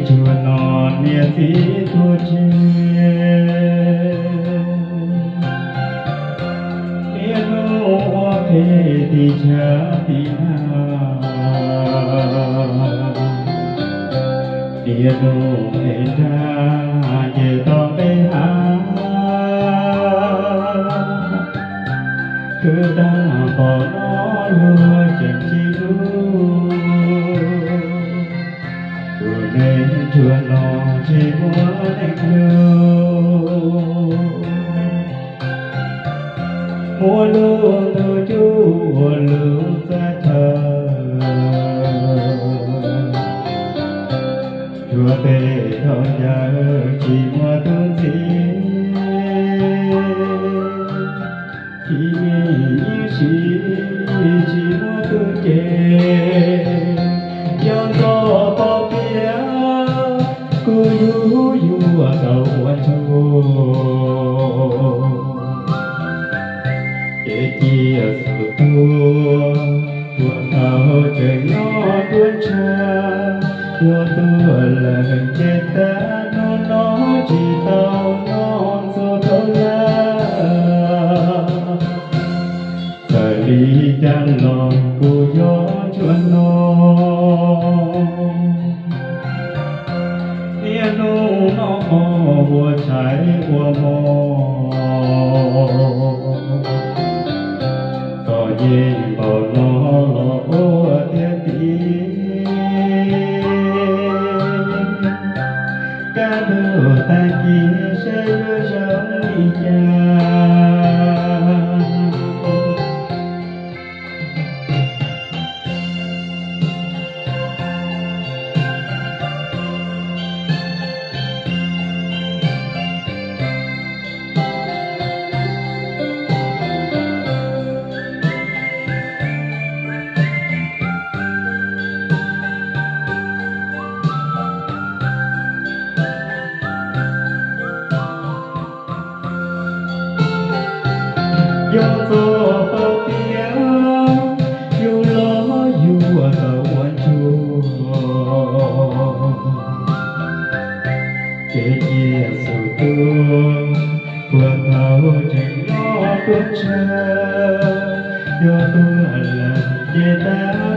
Tsuag no niam txiv tuag tseg, niaj hnub ua qhev tim tshav tim nag, niaj hnub nqes nrag ces tau nqes hav. Khwv tag npaum no luag tseem tsis hlub, tus neeg tsuag no tsis muaj neeg hlub. Muab lub ntuj cub ua lub txaj chaw, tsuag tes dhau ncawg tsis muaj tub ntxhib. Tib neeg nyob siv tsis muaj tub cev, yog ntxov pom tias kuv yug yuav tau ua ntsuag, ces cia xub tuag puag thaum tseem nyob nruab ntsha. Yog tuag lawm ces tag hnub no tsis tau noj ntxuag tau lawm. Txawm li cas los kuv yog tsuag no, niaj hnub noj mov ua tshais ua hmo, txom nyem npaum no los ua tiag tiag. Kaj ntug tag kis saib yuav zoo li cas. Yog txoj pom tias yug los yug ua tau ua ntsuag, ces cia xub tuag puag thaum tseem nyob nruab ntsha. Yog tuag lawm ces tag